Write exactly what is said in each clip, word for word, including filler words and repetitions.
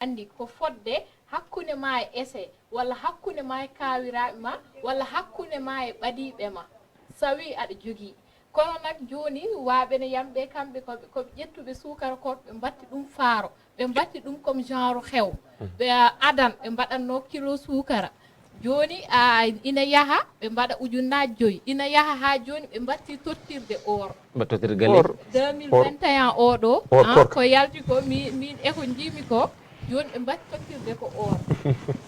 Anndi ko fodde hakkunde ma e ese, walla hakkunde ma e kaawiraaɓe ma, walla hakkunde ma e ɓadiiɓe ma, so tawii aɗa jogii. Kono nak, jooni, waaɓe ne yamɓe, kamɓe ko ɓe, ko ɓe ƴettuɓe suukara ko, ɓe mbatti ɗum faaro, ɓe mbatti ɗum comme genre xew. Ɓe, a, adan, ɓe mbaɗatno kilo suukara. Jooni, a, ina yaha, ɓe mbaɗa ujunnaaji joyi. Ina yaha haa jooni, ɓe mbatti tottirde or. Mbaɗa tottirde galle. Or. Deux mille vingt et un oɗo, or, ah, korka, ko yalti ko, mi, min e ko njiimi ko, jooni ɓe mbatti tottirde ko or.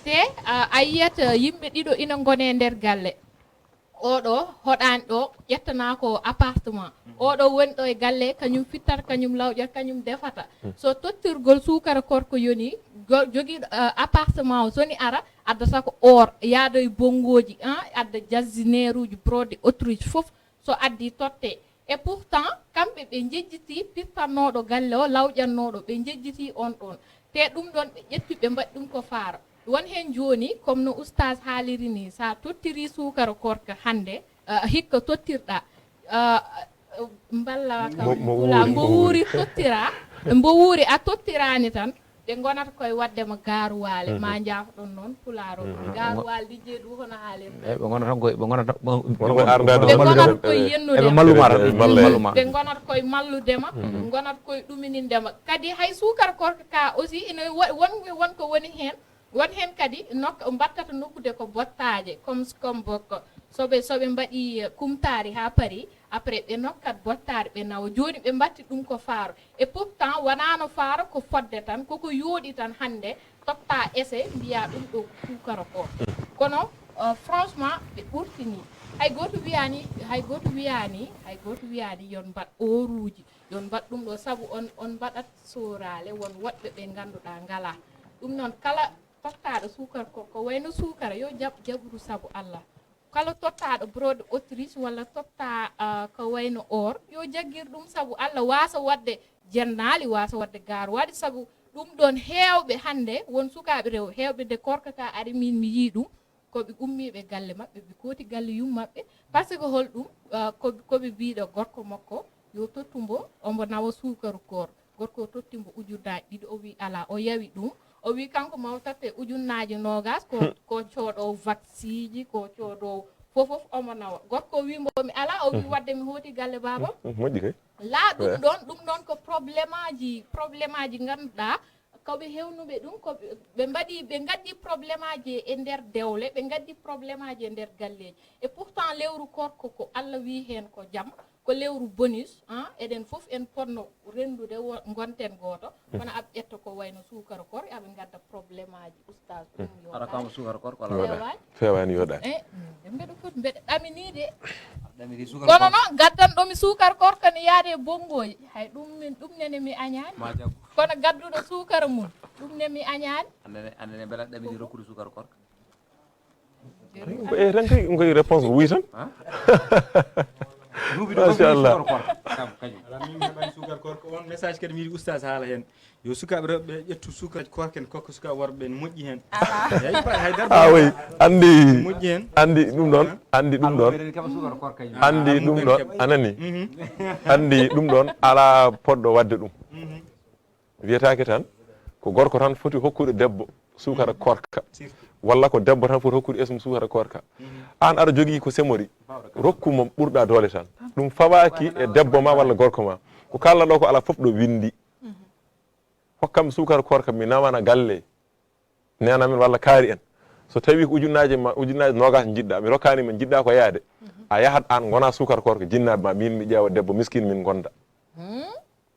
Te, a, a yiyat, a, yimɓe ɗiɗo ina ngone e nder galle. Oɗo hoɗaani ɗo, ƴettana ko appartement. Oɗo woni ɗo e galle, kañum fittata, kañum lawƴata, kañum defata. So tottirgol suukara korko yoni, go-, jogiiɗo, a, appartement o, so ni ara, addata ko or, yaado e bonngoji, an, adda jasineeruji, brodé Autriche fof, so addi totte. Et pourtant, kamɓe ɓe njejjiti pittannooɗo galle o, lawƴannooɗo, ɓe njejjiti on ɗon. Te ɗum ɗon ɓe ƴetti, ɓe mbaɗi ɗum ko faaro. Won heen jooni, comme no Oustaz haaliri ni, so a tottiri suukara korka hannde, ah, hikka tottirɗa, ah, mballa kam, mo, mo pula, wuuri, mbo mo wuuri wuuri. Tottira, mbo wuuri a tottiraani tan, ɓe ngonata koye waɗde ma gaaruwaale, ma njaafɗon noon pulaar o. Gaaruwaale ɗi jeeɗu hono haalirta. Eyi, ɓe ngonata koye, ɓe ngonata, ɓe, wona koye ardaade ɓe ngonata koye yennude ma. Eɓe mallu ma tan. Mallu ma. Ɓe ngonata koye mallude ma, ngonata koye ɗumininde ma. Kadi hay suukara korka ka aussi, ina wo-, won, won ko woni heen. Won heen kadi nok-, mbattata nokkude ko bottaaje, comme, comme bokko. So ɓe, so ɓe mbaɗi, eh, kumtaari haa pari, après ɓe nokkat bottaari, ɓe nawa. Jooni ɓe mbatti ɗum ko faaro. Et pourtant, wanaano faaro ko fodde tan, koko yooɗi tan hannde, totta ese, mbiya ɗum ɗo ko suukara ko. Kono, eh, franchement, ɓe ɓurtini. Hay gooto wiyaani, hay gooto wiyaani, hay gooto wiyaani yon mbaɗ ooruuji, yon mbaɗ ɗum ɗo, sabu on, on mbaɗat sooraale, won woɗɓe ɓe ngannduɗaa ngalaa. Ɗum noon, kala tottaaɗo suukar ko, ko wayno suukara, yo jaɓ jaɓru sabu Allah. Kala tottaaɗo brodé Autriche walla totta, ah, ko wayno or, yo jaggir ɗum sabu Allah, waasa waɗde jennaali, waasa waɗde gaaruwaali, sabu ɗum ɗoon heewɓe hannde, won sukaaɓe rew-, heewɓe nde korka ka ari, min mi yii ɗum, ko ɓe ummiiɓe galle maɓɓe, ɓe kooti galle yum maɓɓe, par ce que hol ɗum, ah, ko, ko ɓe mbiiɗo gorko makko, yo tottu mbo, ombo nawa suukaru koor. Gorko o totti mbo ujunnaaji ɗiɗi, o wi alaa, o yawi ɗum. O wi kanko mawtatte ujunnaaji noogas, ko, ko coodoowo vaksiiji, ko coodoowo fof, fof omo nawa. Gorko o wi mbo mi alaa, o wi waɗde mi hooti galle baaba. Moƴƴi kay. Laa ɗum ɗoon, ɗum ɗoon ko problème aji, problème aji ngannduɗaa, ko ɓe hewnuɓe ɗum, ko ɓe, ɓe mbaɗi, ɓe ngaddi problème aji e nder dewle, ɓe ngaddi problème aji e nder galleeji. Et pourtant lewru korko ko Allah wi heen ko jam, ko lewru bonus, ah, eɗen fof en potno renndude wo-, ngonten gooto, kono aɓe ƴetta ko wayno suukara koor, aɓe ngadda problème aji, oustaz, ɗum yo Ara kama suukara koor ko alaa. Feewaani. Feewaani, yooɗaani. Eh, mm, mbeɗa foti, mbeɗa ɗamini de. Ɗamini suukara koor. Kono noon, gaddanɗo mi suukara koor ko ne yaade e bonngoji. Hay ɗum min, ɗum nene mi añaani. Ma jaggu. Kono gadduɗo suukara mum, ɗum ne mi añaani. Annene, annene mbela ɗamini rokkude suukara koor. Ko e tan kay, ko e réponse ko wuyi tan. Duuɓi ɗo Machallah. Suukar koor. Kam kañum. Ala min heɓani suukar koor ko on message kadi mi yiɗi oustaz haala heen. Yo sukaaɓe rewɓe ɓe ƴettu suukar koor ken kokka sukaaɓe worɓe ɓe ne moƴƴi heen. Eyi, pa-, hay darde. Ah, oui. Anndi, moƴƴi heen. Anndi ɗum ɗoon, anndi ɗum ɗoon. Almuɓe ene keɓa suukar koor kañum. Anndi ɗum ɗoon, anani. Mhm. Anndi ɗum ɗoon, alaa poɗɗo waɗde ɗum. Mhm. Wiyetaake tan ko gorko tan foti hokkude debbo suukara koorka, walla ko debbo tan foti hokkude esum suukara koorka. Aan aɗa jogii ko semori, rokku mo ɓurɗa doole tan. Ɗum fawaaki e debbo ma walla gorko ma. Ko kaalɗa ɗo ko alaa fof ɗo winndi. Hokkam suukara koorka, mi nawana galle nena men walla kaari en. So tawii ko ujunnaaje ma, ujunnaaje noogaas njiɗɗa, mi rokkaani ma, njiɗɗa ko yaade, a yahat aan, ngona suukara koorka, jinnaaɓe ma, min mi ƴeewa debbo miskin, min ngonda.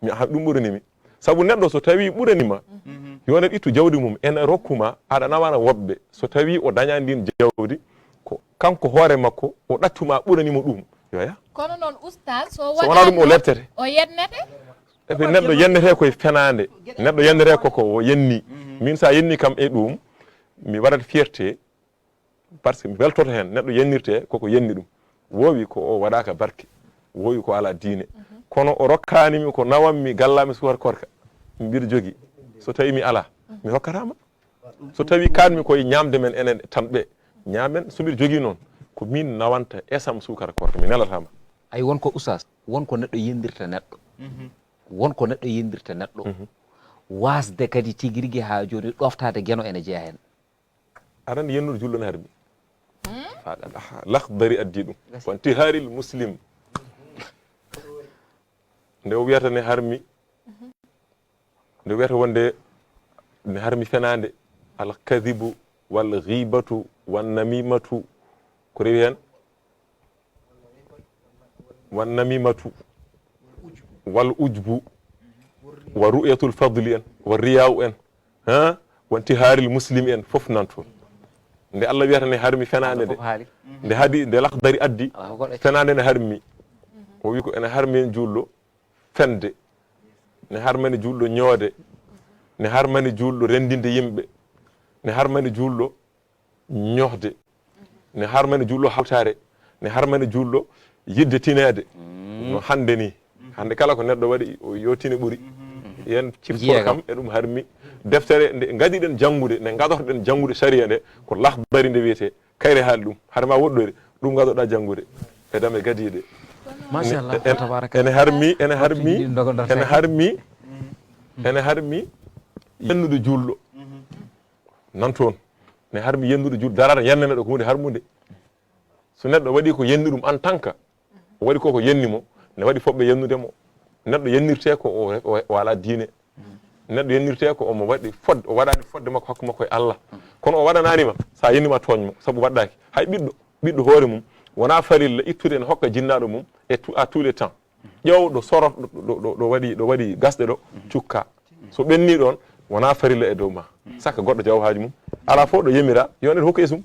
Mi, aha, ɗum ɓurani mi. Sabu neɗɗo so tawii ɓurani ma, yo neɗɗo ittu jawdi mum, ena rokku ma, aɗa nawana woɓɓe. So tawii o dañaani ndiin jawdi, ko kanko hoore makko, o ɗaccu ma ɓurani mo ɗum, yo yah. Kono noon, oustaz, so So wonaa ɗum, o leptete. O yennete? Efe, neɗɗo yennete koye fenaande. Neɗɗo yennete ko ko o yenni. Min, so a yenni kam e ɗum, mi waɗat fierté, par ce que mi weltoto heen. Neɗɗo yennirte koko yenni ɗum. Woowi ko o waɗaaka barke, woowi ko alaa diine. Kono o rokkaani mi ko nawammi gallami suukar koorka. Mbiɗa jogii. So tawii mi alaa, mi rokkataa ma. So tawii kaanmi koye ñaamde men enen tan ɓe, ñaamen. So mbiɗa jogii noon, ko min nawanta esam suukar koorka, mi nelataa ma. Ay, won ko oustaz, won ko neɗɗo yenndirta neɗɗo. Won ko neɗɗo yenndirta neɗɗo. Waasde kadi tigi rigi haa jooni ɗoftaade Geno ene jeyaa heen. Aɗa anndi yennude juulɗo ne harmi. Faɗa. Aha, Laxdari addi ɗum. Wa intihaaril muslim. Nde o wiyata ne harmi, nde wiyata wonde ne harmi fenaande, al kadibu wal ghibatu wan namimatu, ko rewi heen? Wan namimatu wal ujbu wa ru'yatul fadli en wa riya'u en, ha, wa intiharil muslim en, fof nan toon. Nde Allah wiyata ne harmi fenaande nde, nde hadi, nde Laxdari addi, fenaande ne harmi. O wi ko ene harmi en juulɗo fende, ne harmani juulɗo ñoode, ne harmani juulɗo renndinde yimɓe, ne harmani juulɗo ñohde, ne harmani juulɗo hawtaare, ne harmani juulɗo yidde tineede. No hannde ni. Hannde kala ko neɗɗo waɗi, o yo tine ɓuri. Yen ciftor kam e ɗum harmi. Deftere nde ngaɗiɗen janngude, nde ngaɗorɗen janngude sariya nde, ko Laxdari nde wiyetee. Kayre haali ɗum. Hade ma woɗɗoyde, ɗum ngaɗoɗa janngude e dame gadiiɗe. Machallah, tabarakallah. Ene harmi, ene harmi, ene harmi, ene harmi yennude juulɗo. Nan toon, ne harmi yennude juulɗo, darata yenne neɗɗo ko huunde harmunde. So neɗɗo waɗi ko yenni ɗum en tant que, o waɗi ko ko yenni mo, ne waɗi foɓɓe yennude mo. Neɗɗo yennirte ko o, o, o alaa diine. Neɗɗo yennirte ko omo waɗi fodde, o waɗaani fodde makko hakku makko e Allah. Kono o waɗanaani ma, so a yenni ma tooñ mo, sabu waɗɗaaki. Hay ɓiɗɗo, ɓiɗɗo hoore mum, wonaa farilla ittude ene hokka jinnaaɗo mum e tout, à tous les temps. Ƴeew ɗo soro, ɗo, ɗo, ɗo, ɗo waɗi, ɗo waɗi gasɗe ɗo, cukka. So ɓenni ɗoon, wonaa farilla e dow ma. Saka goɗɗo jawo haaju mum. Alaa fof ɗo yemira, yo neɗɗo hokku esum.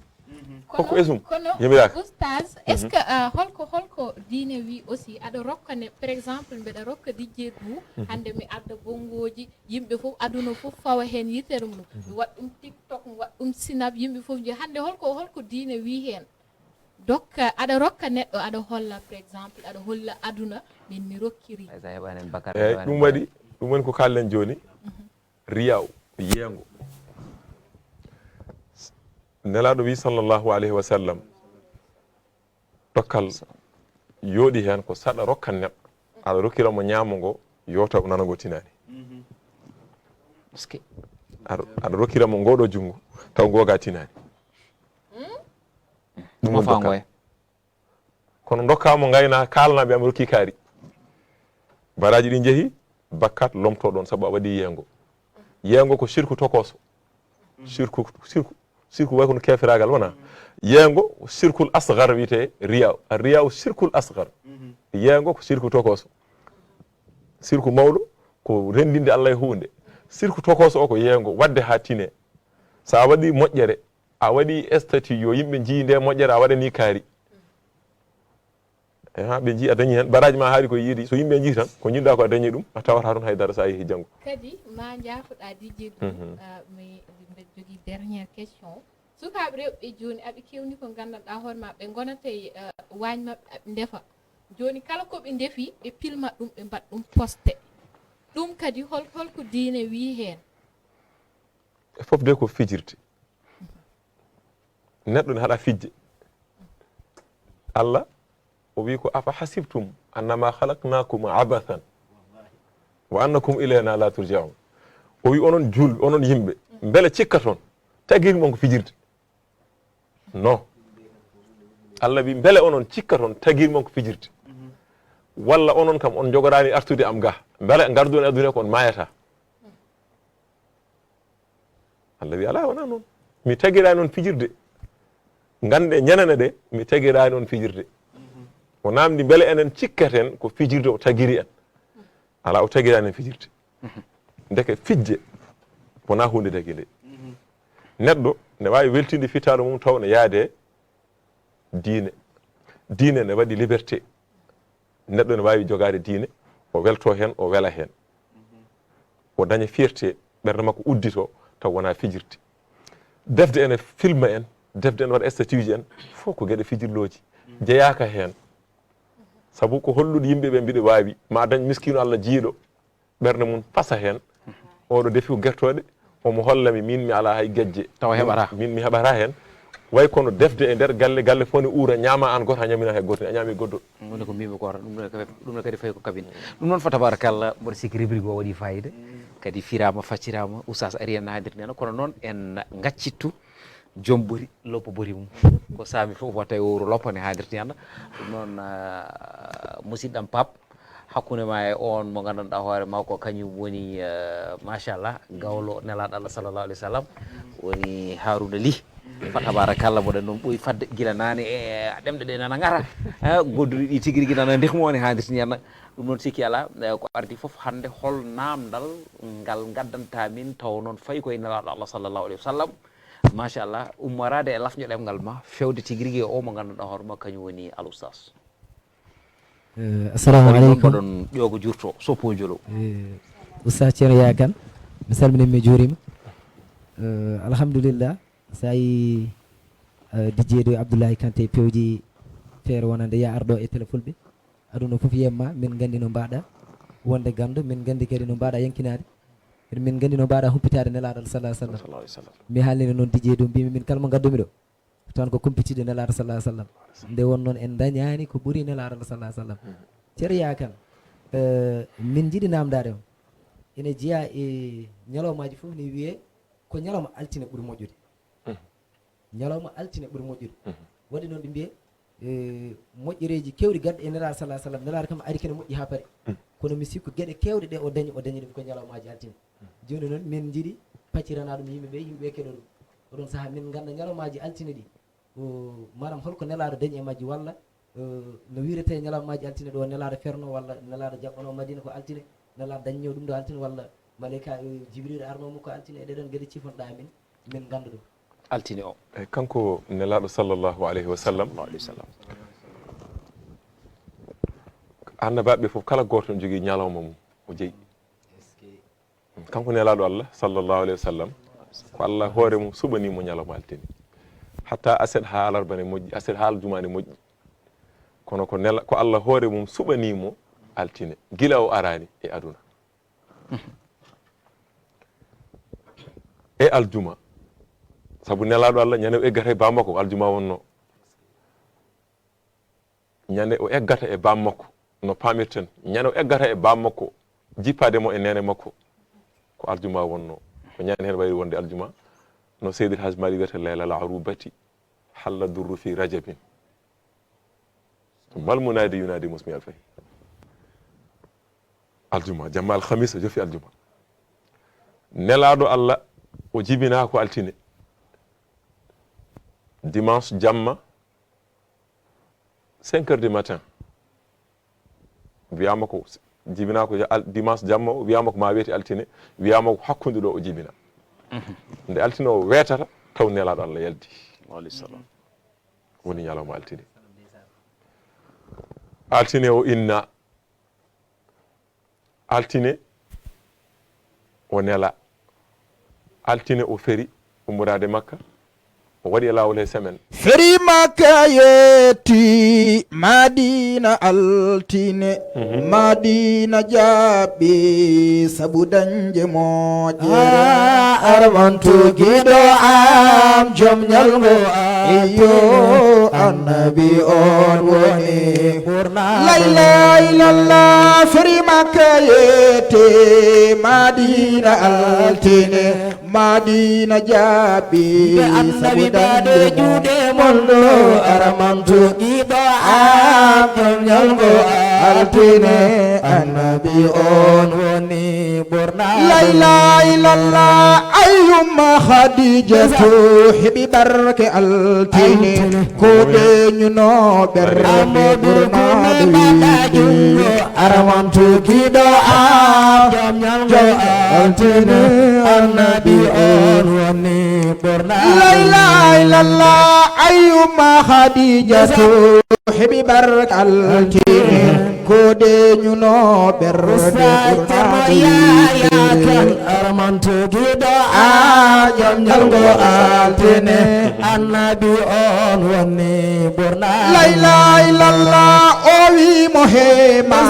Hokku esum. Kono, yemiraaka. Oustaz, est-ce que, euh, holko, holko diine wi aussi, aɗa rokka ne, par exemple, mbeɗa rokka D J Bou, hannde mi adda bonngoji, yimɓe fof, aduna fof fawa heen yitere mum. Mi waɗ ɗum TikTok, mi waɗ ɗum Snap, yimɓe fof njiya. Hannde holko, holko diine wi heen? Dokka, aɗa rokka neɗɗo, aɗa holla, par exemple, aɗa holla aduna, min mi rokkiri. Hay so a heɓaani heen bakkaat, a Eey, heɓaani ɗum waɗi, ɗum woni ko kaalɗen jooni. Riyaw, yeengo. Nelaaɗo wi, sallallahu alayhi wa sallam, dokkal yooɗi heen ko saɗa rokkan neɗɗo, aɗa rokkira mo ñaamo ngo, yo taw nana ngo tinaani. Parce que aɗa, aɗa rokkira mo ngoɗo junngo, taw ngoga tinaani. Ɗum woni dokkal. Kono ndokkaa mo ngayna, kaalana ɓe, a mi rokki kaari. Baraaji ɗi njehi, bakkat lomto ɗoon, sabu a waɗi yeengo. Yeengo ko sirku tokooso. Sirku, sirku, sirku way kono keferaagal, wona? Yeengo, sirkul asgar wiyetee riya. Riya o sirkul asgar. Yeengo ko sirku tokooso. Sirku mawɗo ko renndinde Allah e huunde. Sirku tokooso o ko yeengo, waɗde haa tine. So a waɗi moƴƴere, a waɗi statut yo yimɓe njii nde moƴƴere, a waɗani kaari. Eha, ɓe njii a dañi heen. Baraaji ma haari ko yiidi. So yimɓe njii tan, ko njiɗɗa ko a dañi ɗum, a tawata toon hay dara so a yehi janngo. Kadi, ma njaafoɗa D J Bou, ah, mi, mbeɗa jogii dernière question. Sukaaɓe rewɓe jooni, aɓe keewni ko nganndanɗaa hoore ma, ɓe ngonata e, ah, waañ maɓɓe, aɓe ndefa. Jooni, kala ko ɓe ndefi, ɓe pilma ɗum, ɓe mbaɗa ɗum poste. Ɗum kadi, hol, holko diine wii heen? E fof de ko fijirde. Neɗɗo ne haɗa fijje. Allah o wi ko, "Afa hasibtum annama khalaqnakum abathan wa annakum ilayna la turja'un." O wi, "Onon juulɓe, onon yimɓe, mbele cikkaton tagiri mon ko fijirde?" No. Allah wi, "Mbele onon cikkaton tagiri mon ko fijirde? Walla onon kam on njogoraani artude am ga? Mbele ngardon e aduna ko on maayata?" Allah wi, "Alaa, wonaa noon. Mi tagiraani on fijirde. Ngannde ñanane ɗe, mi tagiraani on fijirde." O naamndi, "Mbele enen cikkaten ko fijirde o tagiri en?" Alaa, o tagiraani en fijirde. Ndeke fijje wonaa huunde daginde. Neɗɗo ne waawi weltinde fitaaɗo mum taw ne yaade diine. Diine ne waɗi liberté. Neɗɗo ne waawi jogaade diine, o welto heen, o wela heen. O daña fierté, ɓernde makko uddito, taw wonaa fijirde. Defde ene filma en, defde ene waɗa statut ji en, fof ko geɗe fijirlooji, jeyaaka heen. Sabu ko hollude yimɓe ɓe mbiɗa waawi, ma dañ miskiino Allah jiiɗo, ɓernde mum fasa heen. Oɗo defi ko gertooɗe, omo holla mi, min mi alaa hay gejje. Tawa heɓata. Min mi heɓata heen. Way kono defde e nder galle, galle fof ne uura, ñaama aan gooto, a ñaminaa hay gooto, a ñaami goɗɗo. Woni ko mbimi ko, ɗum ɗo kadi, ɗum ɗo kadi fayi ko kabine. Ɗum noon, fa tabarakallah, mboɗo sikki rubrique o waɗi fayida. Kadi firama, faccirama, oustaz ari en haadirde nana, kono noon en gaccittu joom bori, loppo bori mum. Ko sami fof wata e wuro loppo ne haadirde nana. Ɗum noon, ah, musidɗam Pape, hakkunde ma e on mo nganndanɗaa hoore ma ko kañum woni, eh, machallah, gawlo Nelaaɗo Allah sallallahu alaihi wasallam, woni Haruna Ly. Fa tabarakallah, mboɗon noon ɓooyi fadde gila naane e ɗemɗe ɗe nana ngara. Eh, godduɗi ɗi tigi rigi nana ndihmo woni haadirti nana. Ɗum noon sikki alaa, eh, ko ardi fof hannde hol naamndal ngal ngaddanta min taw noon fayi koye Nelaaɗo Allah sallallahu alaihi wasallam. Machallah, ummoraade e lafño ɗemngal ma, fewde tigi rigi e o mo ngannduɗaa hoore ma kañum woni al oustaz. Eh, assalamu aleykum. Ɗon ƴoogo jurto, soppo jolo. Eh, Oustaz Ceerno Yaya Kane, mi salmini, mi juurima. Eh, alhamdulillah, so a yi, eh, D J ɗo Abdoulaye Kanté pewji feere wonande ya arɗo e télé fulɓe. Aduna fof yemma, min nganndi no mbaɗa wonde ganndo, min nganndi kadi no mbaɗa yankinaade. Kadi min nganndi no mbaɗa humpitaade Nelaaɗo sallallahu alaihi wasallam. Sallallahu alaihi wasallam. Mi haalnino noon D J ɗo, mbimi min kala mo ngaddomi ɗo, tan ko kumpitiiɗo Nelaaɗo sallallahu alaihi wasallam. Nde won noon en dañaani ko ɓuri Nelaaɗo sallallahu alaihi wasallam. Ceerno Yaya Kane, eh, min njiɗi naamndaade on. Ene jeyaa e ñalawmaaji fof ne wiyee ko ñalawma altine ɓuri moƴƴude. Ñalawma altine ɓuri moƴƴude. Waɗi noon ɓe mbiyee, eh, moƴƴereeji keewɗi garɗi e Nelaaɗo sallallahu alaihi wasallam. Nelaaɗo kam ari kene moƴƴi haa paari. Kono mi sikku geɗe keewɗe ɗe o dañi, o dañi ɗum ko ñalawmaaji altine. Jooni noon, min njiɗi pacciranaa ɗum yimɓe ɓe, yimɓe ɓe keɗoo ɗum. Oɗon sahaa, min ngannda ñalawmaaji altine ɗi. O, maanaam, holko Nelaaɗo dañi e majji, walla, eh, no wiiretee ñalawmaaji altine ɗo, Nelaaɗo ferno, walla Nelaaɗo jaɓɓano Madina ko altine, Nelaaɗo dañño ɗum ɗo altine, walla maleyka, eh, Jibril arno mo ko altine, e ɗeɗon geɗe cifonɗa min, min ngannda ɗum. Altine o. E kanko Nelaaɗo sallallahu alaihi wasallam, sallallahu alaihi wasallam, annabaaɓe fof kala gooto ne jogii ñalawma mum o jeyi. Kanko Nelaaɗo Allah sallallahu alaihi wasallam, ko Allah hoore mum suɓanii mo ñalawma altine. Hatta aset haa alarba ne moƴƴi, aset haa aljuma ne moƴƴi. Kono ko Nela-, ko Allah hoore mum suɓanii mo altine, gila o araani e aduna. E aljuma, sabu Nelaaɗo Allah ñande o eggata e bammakko, ko aljuma wonno. Ñande o eggata e bammakko, no paamirten, ñande o eggata e bammakko, jippaade mo e neene makko, ko aljuma wonno. Ko ñande heen wayri wonde aljuma, no Seydi El Hadji Malick wiyata, "Layla al arubati, halla durru fi rajabin. Mal munadi yunadi musmi alfay." Aljuma, jamma alhamisa, jofi aljuma. Nelaaɗo Allah, o jibinaa ko altine. Dimanche jamma, cinq heures du matin, wiyama ko jibina ko al-, dimanche jamma o, wiyama ko ma weeti altine, wiyama ko hakkunde ɗo o jibina. Nde altine o weetata, taw Nelaaɗo Allah yaldi. Alayhi salam. Woni ñalawma altine. Altine o inna. Altine o nela. Altine o feri ummoraade Makka. O waɗi e laawol he semaine. Feri Makka yetti Madina altine. Mhm. Madina jaɓɓi sabu dañde moƴƴere. Ah, armantu giɗo am, jom ñalngo am. Iyo, annabi on woni ɓurna. La ilaha illallah, feri Makka yette, Madina altine, Madina jaɓɓi. Ɓe annabi sabu baɗo dañde juuɗe mon ɗo, armantu giɗo am, jom ñalngo altine, annabi on woni ɓurna. La ilaha illallah, ayyuma Khadijatu heɓi barke altine. Ko deñuno ɓernde ɓurnaɗo wiide. Armantu giɗo am, jom ñalngo altine, annabi on woni ɓurnaɗo. La ilaha illallah, ayyuma Khadijatu heɓi barke altine. Ko deñuno ɓernde ɓurnaɗo wiide. Armantu giɗo am, jom ñalngo altine, annabi on woni ɓurna. La ilaha illallah, o wi mo heema,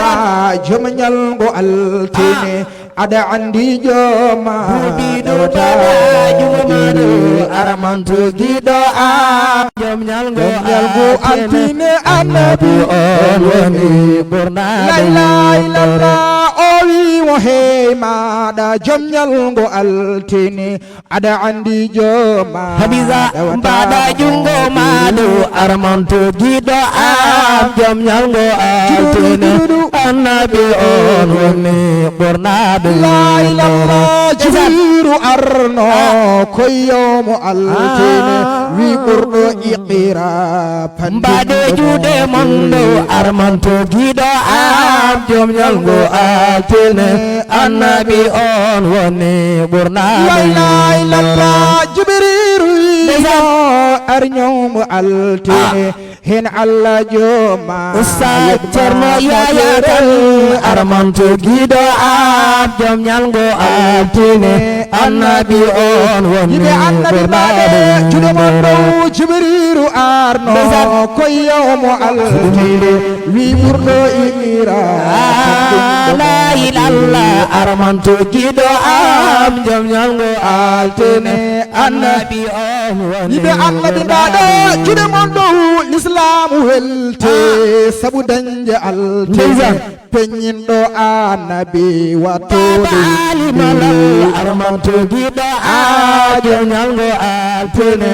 jom ñalngo altine. Aɗa anndi jooma, buubi ɗo tawata baɗa juma maɗo, arma Armanto giɗo am, jom ñalgo altine, annabi on woni ɓurnaɗo. La ilaha illallah, o wi mo hey maɗa, jom ñalgo altine, aɗa andi joma. Habiza, mbaɗa jungo ma dow, armanto giɗo am, jom ñalgo altine, annabi on woni ɓurnaɗo. La ilaha illallah, Jibrilu arno ko yawmo altine, wi ɓurɗo iqra. Mbaɗe juuɗe mon dow, armanto giɗo am, jom ñalgo altine, annabi on woni ɓurnaɗo. La ilaha illallah, Jibrilu wi ar ñawmo altine, hen Allah joma. Ustaz Cerno Yaya Kan, armanto giɗo am, jom ñalgo altine, annabi on woni ɓurnaɗo. Yiɓe annabi mbaɗe juuɗe mon dow, Jibrilu arno ko yawmo altine, wi ɓurɗo iqra. La ilaha illallah, armanto giɗo am, jom ñalgo altine, annabi on woni. Yiɓe annabi mbaɗe juuɗe mon dow, l'islam welte, sabu dañde altine. Peññinɗo annabi wattude. Baba Ali Malal, armanto giɗo am, jom ñalgo altine,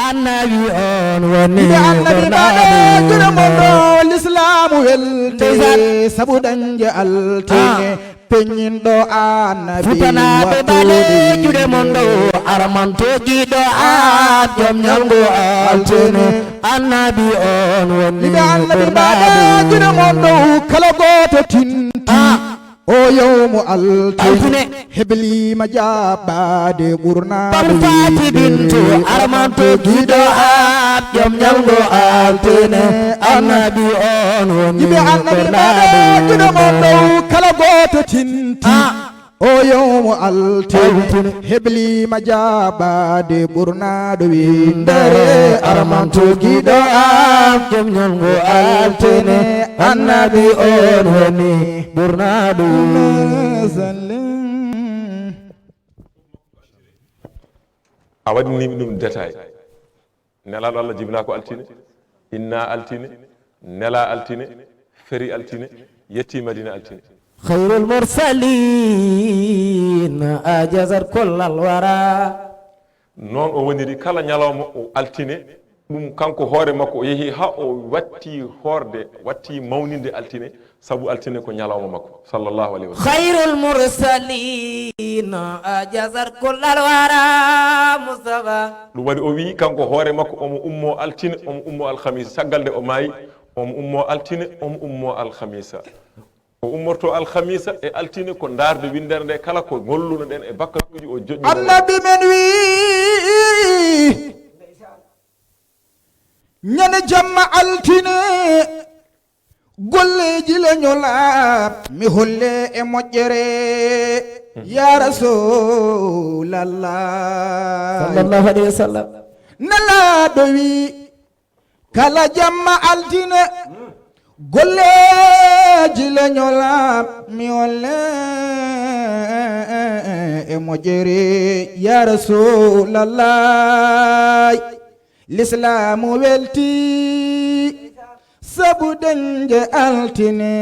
annabi on woni. Yiɓe annabi mbaɗe juuɗe mon dow, l'islam welte, sabu dañde altine. Peññinɗo annabi. Futanaaɓe mbaɗe juuɗe mon dow, armanto giɗo am, jom ñalgo altine, annabi on woni. Yiɓe annabi mbaɗe juuɗe mon dow, kala gooto tinti o yawmo altine, heblima jaɓɓaade ɓurnaɗo. Bam Fati Bintu, armanto giɗo am, jom ñalgo altine, annabi on woni. Yiɓe annabi mbaɗe juuɗe mon dow, kala gooto tinti o yawmo altine, heblima jaɓɓaade ɓurnaɗo windere, armanto giɗo am, jom ñalgo altine, annabi on woni ɓurnaɗo. A waɗanimi ɗum détail. Nelaaɗo Allah jibinaa ko altine, innaa altine, nelaa altine, feri altine, yetti Madina altine. Khayrul mursalin ajazat kullal wara. Noon o woniri kala ñalawma o altine, ɗum kanko hoore makko o yehi haa o watti hoorde, watti mawninde altine, sabu altine ko ñalawma makko, sallallahu alayhi wa sallam. Khayrul mursalin ajazat kullal wara, Mustafa. Ɗum waɗi o wiyi kanko hoore makko omo ummo altine, omo ummo alhamisa. Caggal nde o maayi, omo ummo altine, omo ummo alhamisa. O ummorto alhamisa e altine ko ndaarde winndere nde kala ko ngolluno ɗen e bakkatuuji o joƴƴi. Annabi men wi ñande jamma altine, golleeji leñol am mi holle e moƴƴere, ya Rasulallah. Sallallahu alayhi wa sallam. Nelaaɗo wi kala jamma altine, golleeji leñol am mi holle e moƴƴere, ya Rasulallah. Lislaamu welti sabu dañde altine,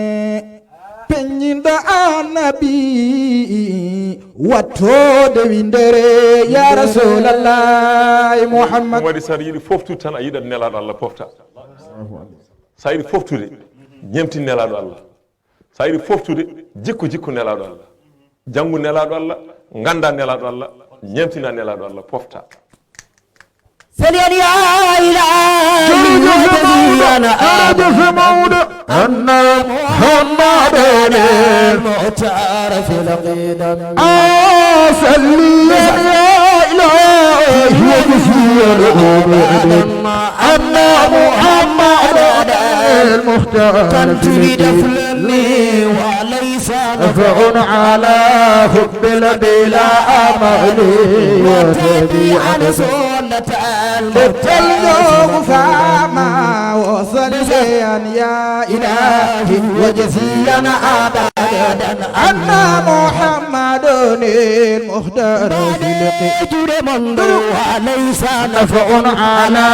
peññinɗo annabi wattoode winndere, ya Rasulallah Muhammad. Ɗum waɗi, so aɗa yiɗi foftude tan, a yiɗat Nelaaɗo Allah, pofta. So a yiɗi foftude, ñemtin Nelaaɗo Allah. So a yiɗi foftude, jikku jikku Nelaaɗo Allah. Janngu Nelaaɗo Allah, ngannda Nelaaɗo Allah, ñemtina Nelaaɗo Allah, pofta. Sali an ya ilahi. Jërëjëf mawɗo, jërëjëf mawɗo. Anna Muhammadan al-Mukhtar fil qidam. Ah, salli ya ilahi wa jazil. Anna Muhammadan al-Mukhtar fil qidam. نفع على حب البلا أمل وتبيع سنة المختار فما وصليا يا إلهي وجزيا أبدا أن محمد المختار في القي. Juuɗe mon ɗo, وليس نفع على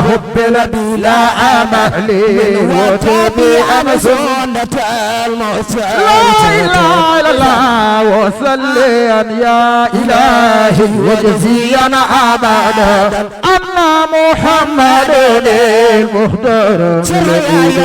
حب الذي لا أمل وتبي أنا سنة المختار. لا إله إلا الله، وصليا يا إلهي وجزيا أبدا أن محمد المختار في القي.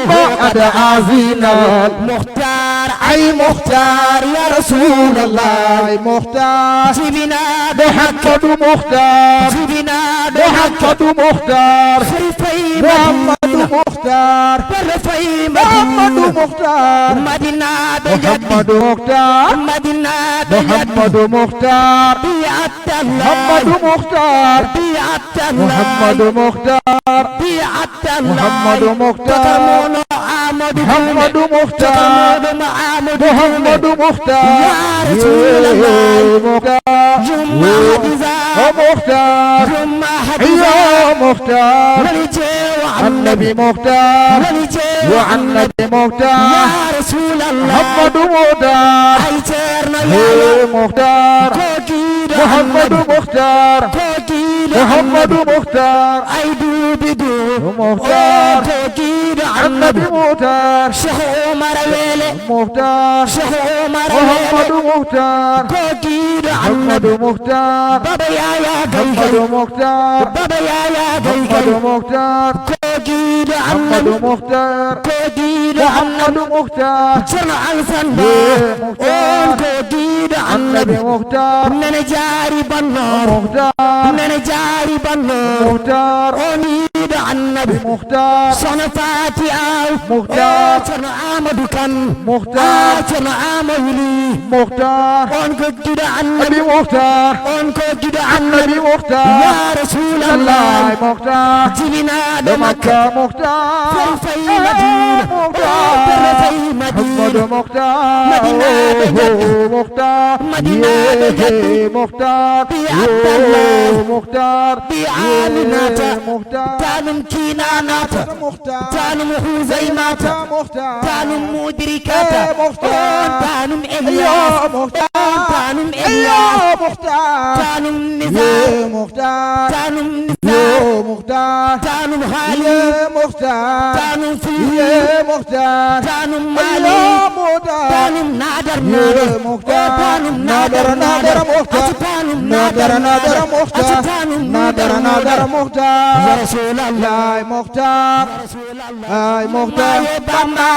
ما قد أذن المختار. Ay Muxtaar, ya Rasulallah. Ay Muxtaar. Jibinaaɗo Muhammadu Muxtaar. Jibinaaɗo Muhammadu Muxtaar. Sharifay Muhammadu Madina. Muxtaar. Sharifay Madina. Muhammadu Muxtaar. Madinaaɓe jabbi. Muhammadu Muxtaar. Madinaaɓe jabbi. Muhammadu Muxtaar. Bi Abdallah. Muhammadu Muxtaar. Bi Abdallah. Muhammadu Muxtaar. Bi Abdallah. Muhammadu Muxtaar. Tokarmono Amadou Diouf. Muhammadu Muxtaar. Tokarmono Amadou Diouf. Muhammadu Muxtaar. Ya Rasulallah. Yee Muxtaar. Yumma Hadiza. O Muxtaar. Yumma Hadiza. Yo Muxtaar. Woni jeewo Annabi. Annabi Muxtaar. Woni jeewo Yo Annabi. Annabi Muxtaar. Ya Rasulallah. Muhammadu Muxtaar. Ay Ceerno Yee Yaya. Muxtaar. Ko giiɗo Muhammadu Annabi. Muxtaar. Ko giiɗo Muhammadu Annabi. Muxtaar. Ay duuɓi du. Muxtaar. O ko giiɗo Annabi. Annabi Muxtaar. Cheikh Omar Wele. Muxtaar. Cheikh Omar Muhammadu Wele. Muxtaar. Ko giiɗo Annabi. Muhammadu Muxtaar. Baba Yaya Gay Gay. Muhammadu Muxtaar. Baba Yaya Gay Gay. Muhammadu Muxtaar. Ko giiɗo Annabi. Muhammadu Muxtaar. Ko giiɗo Annabi. Muhammadu Muxtaar. Ceerno Alsan Ba. Yee Muxtaar. On ko giiɗo Annabi. Annabi Muxtaar. Nene jaari bannoor. Muxtaar. Nene jaari bannoor. Muxtaar. On giiɗo Annabi. Muxtaar. Soxna Faati Aw. Muxtaar. O Ceerno Amadou Kan. Muxtaar. A Ceerno Ama Wuli. Muxtaar. On ko giiɗo Annabi. Annabi Muxtaar. On ko giiɗo Annabi. Annabi Muxtaar. Ya Rasulallah. Wallaay Muxtaar. Jibinaaɗo Makka. Makka Muxtaar. Sharifay Madina. Muxtaar. O Sharifay Madina. Muhammadu Muxtaar. Madinaaɓe jabbi. Muxtaar. Madinaaɓe jabbi. Yee Muxtaar. Bi Abdallah. Yee Muxtaar. Bi Aminata. Yee Muxtaar. Tanum Kinaanata. Muxtaar. Tanum Huzaymata. Muxtaar. Tanum Mudrikata. Yee Muxtaar. On Tanum Ilyas. Yo Muxtaar. On Tanum Ilyas. Yo Muxtaar. Tanum Nizar. Yee Muxtaar. Tanum Nizar. Yo Muxtaar. Tanum Xaali. Yee Muxtaar. Tanum Fii. Yee Muxtaar. Tanum Maali. Yo Muxtaar. Tanum Naadar Yee Naadar. Muxtaar. O Tanum Naadar Naadar Naadar. Muxtaar. Aci Tanum Naadar Naadar Naadar. Muxtaar. Aci Tanum Naadar Naadar Naadar. Muxtaar. Ya Rasulallah. Yaay Muxtaar. Ya Rasulallah. Ay Muxtaar. Maye Bamba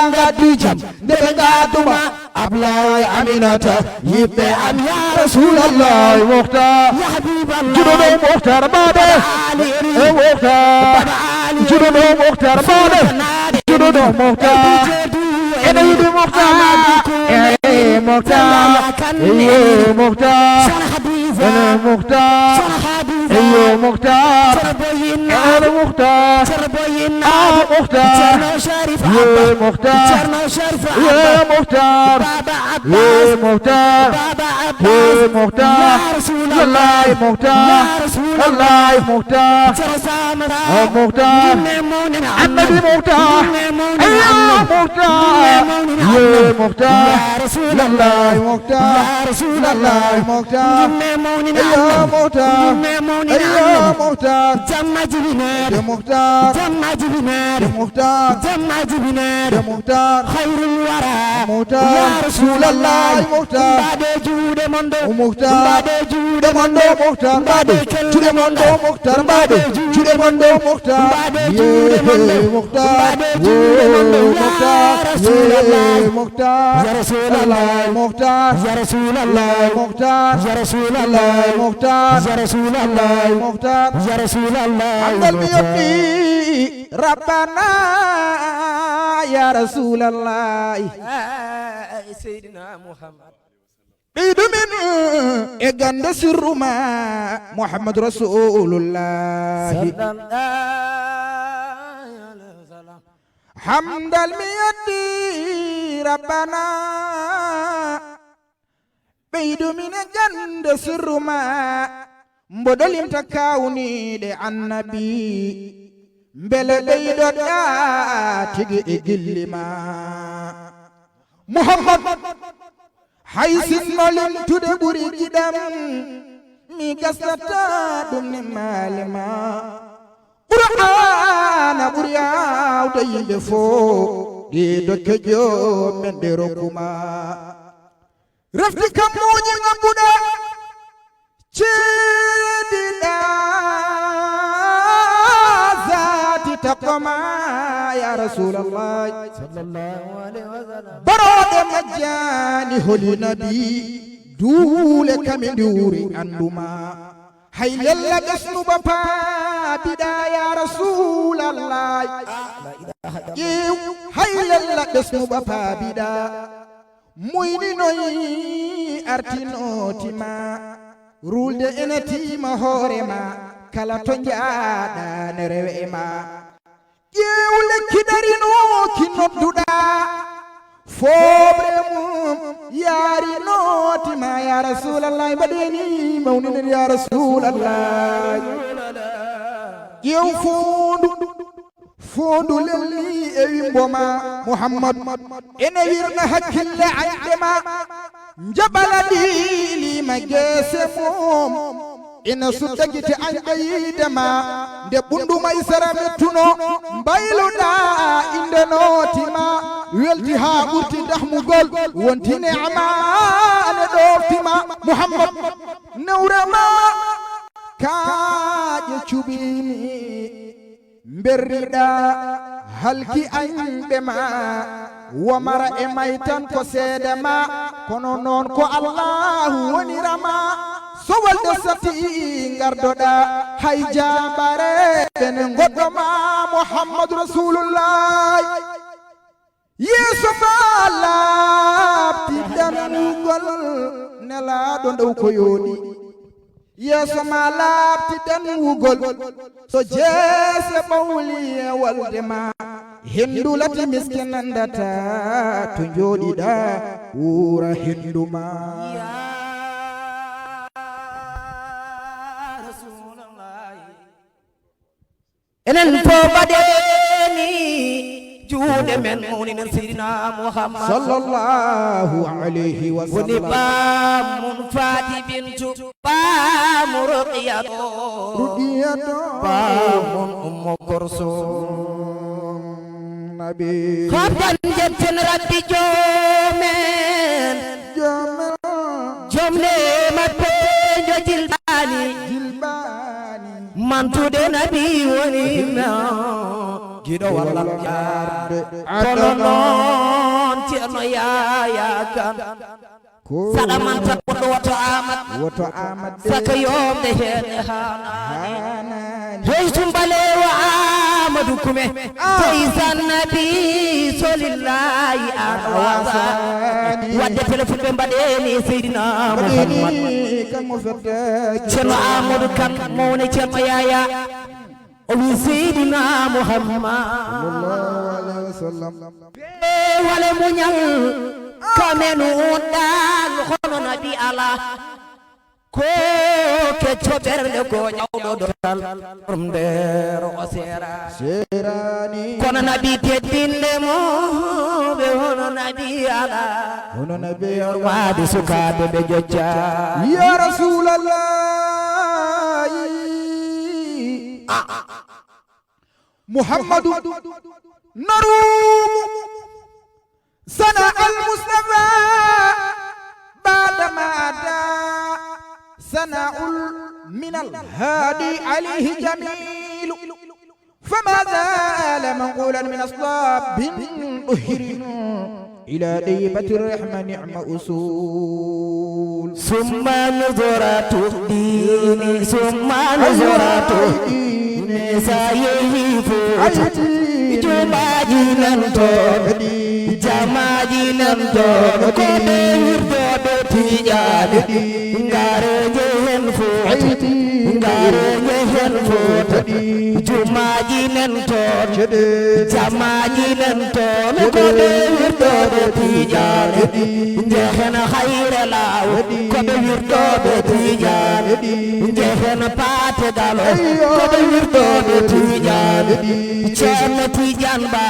ngaddi jam. Nde ɓe ngaddu ma. Ablaay Aminata, yiɓɓe am, ya Rasulallah, Muxtaar. Ya Habiballah. Juɗo ɗo Muxtaar mbaɗe. Baba Ali Eri. E Muxtaar. Baba Ali Juɗo ɗo Eri. Muxtaar mbaɗe. Suuɗa naade. Juɗo ɗo Muxtaar. Ɓe jeedu en. Ene yiɗi Muxtaar. Amadu Kume. E Muxtaar. Jalla Kane. Eyo Muxtaar. Soxna Hadiza. Ene Muxtaar. Soxna Hadiza. Eyo Muxtaar. Ceerno Boyin. Ene Muxtaar. Ceerno Boyin. Ah, Muxtaar. Ceerno Sharif Ye Abba. Muxtaar. Ceerno Sharif Ye Abba. Muxtaar. Baba Ye Abbas. Muxtaar. Baba Abbas. Ye Muxtaar. Ya Rasulallah. Wallaay Muxtaar. Ya Rasulallah. Wallaay Muxtaar. Ceerno Samara. Oh, Muxtaar. Jinne mawnin Annabi. Annabi Muxtaar. Jinne mawnin Aywa Annabi. Muxtaar. Jinne mawnin Ye Annabi. Muxtaar. Ya Rasulallah. Wallaay Muxtaar. Ya Rasulallah. Wallaay Muxtaar. Jinne mawnin Aywa Annabi. Muxtaar. Jinne mawnin Aywa Annabi. Muxtaar. Jamma jibinaade. Ye Muxtaar. Jamma jibinaade. Ye Muxtaar. Jamma jibinaade. Ye Muxtaar. Khairul wara. Muxtaar. Ya Rasulallah. Muxtaar. Mbaɗe juuɗe mon ɗo. Muxtaar. Mbaɗe juuɗe mon ɗo. Muxtaar. Mbaɗe juuɗe mon ɗo. Muxtaar. Mbaɗe juuɗe mon ɗo. Muxtaar. Mbaɗe juuɗe mon ɗo. Ye Muxtaar. Mbaɗe juuɗe mon ɗo. Ya Muxtaar. Rasulallah. Ye Muxtaar. Ya Rasulallah. Muxtaar. Ya Rasulallah. Muxtaar. Ya Rasulallah. Muxtaar. Ya Rasulallah. Muxtaar. Ya Rasulallah. Andal mi yotti Rabbana ya Rasulallah. Seydina Muhammad. Ɓeydu min e gande sirru ma Muhammad Rasulullah. Sallallahu alaihi wasallam. Hamdal mi yetti Rabbana. Ɓeydu min e gande sirru ma. Mboɗo limta kawniɗe Annabi. Mbele ɓeydoɗa tigi e gilli ma. Muhammad. Hay sinno limtude ɓuri giɗam, mi gasnata ɗum ni maale ma. Qur'aana ɓuri aawde yimɓe fof, ɗi dokke joom men ɗe rokkuma. Refti kammuuji ngabbuɗa, ceediɗa zaati takkoma, ya Rasulallah. Sallallahu alaihi wasallam. Barooɗe majjani holi nabi, duule kami ndiwri anduma. Hay lella ɓesnuɓa paabiɗa, ya Rasulallah. Ƴeew, hay lella ɓesnuɓa paabiɗa. Muyninoy artinotima, ruulde ene tima hoore ma, kala to njaaɗa ne rewe e ma. Ƴeew lekki darino ki nodduɗa, fooɓre mum yaarinotima, ya Rasulallah, mbaɗeni mawninen, ya Rasulallah. Ƴeew foondu, foondu lelni e wimbo ma, Muhammad, ene wirna hakkille anɗe ma, njaɓala ɗi lima geese mum. Ina sudda gite an ɓe yiide ma, nde ɓundu maysara mettuno, mbayluɗa inde nooti ma, welti haa ɓurti dahmugol, wonti ne'ama ne ɗoofti ma. Muhammad, newre ma kaaƴe cuɓimi. Mberriɗa halki ayɓe ma, womara e may tan ko seede ma, kono noon ko Allahu wonira ma. So walde sati ngardoɗa, hay jaabare ɓen goɗɗo ma, Muhammadu Rasulullah. Yeeso ma laaɓti danwugol, nelaaɗo ndaw ko yooɗi. Yeeso ma laaɓti danwugol, so jeese ɓawli e wolde ma. Hindu lati miske nandata to njooɗiɗa, wuura hindu ma. Ya Rasulallah. Enen fof mbaɗeni juuɗe men mawninen Seydina Muhammad. Sallallahu alayhi wa sallam. Woni baamun Faati Bintu, baamu Ruqiyatu, Ruqiyatu. Baamun Ummu Kursum. Nabi. Ko tan jetten Rabbi joomen. Joomen. Joom neema peejo jilbaani. Jilbaani. Mantude nabi woni men, giɗo walla yarde. Kono noon Ceerno Yaya Kan. Ko saɗa man tan goɗɗo woto Amat. Woto Amat de. Saka yomde heen e haanaani. Haanaani. Hey Tumbaleewo Amadou Kume. Ah. Tawi san nabi solillahi an wasa. Wasaani. Wadde téléphone ɓe mbaɗeni Seydina Muhammad. Mbaɗeni kanko fedde. Ceerno Amadou Kan mawne Ceerno Yaya. O wi Seydina Muhammad. Sallallahu alayhi wa sallam. Ɓe wale muñal kamen uɗɗal hono nabi ala. Ko kecco ɓernde ko ƴawɗo dotal. Ɗum nder o seera. Seerani. Kono nabi teddinde mo ɓe hono nabi ala. Hono nabi ala. Waade sukaaɓe ɓe jojja. Ya Rasulallah. Ah. محمد نروم صنع المصطفى بعدما أتى صنع من الهادي عليه جميل. فما زال منقولا من أصلاب طهر إلى ديبة الرحمة نعم أصول. ثم نظرة الدين، ثم نظرة الدين. Sa yehi Fuuta, jumaaji nan toon, jamaaji nan toon, ko ɓe wirdoɓe Tijaani. Ngare njehen Fuuta, ngare njehen Fuuta, jumaaji nan toon, jamaaji nan toon, ko ɓe wirdoɓe Tijaani. Njehen Hayre Law, ko ɓe wirdoɓe Tijaani. Njehen Paate Galo, ko ɓe wirtooɓe Tijaani. Ceerno Tijaan Ba,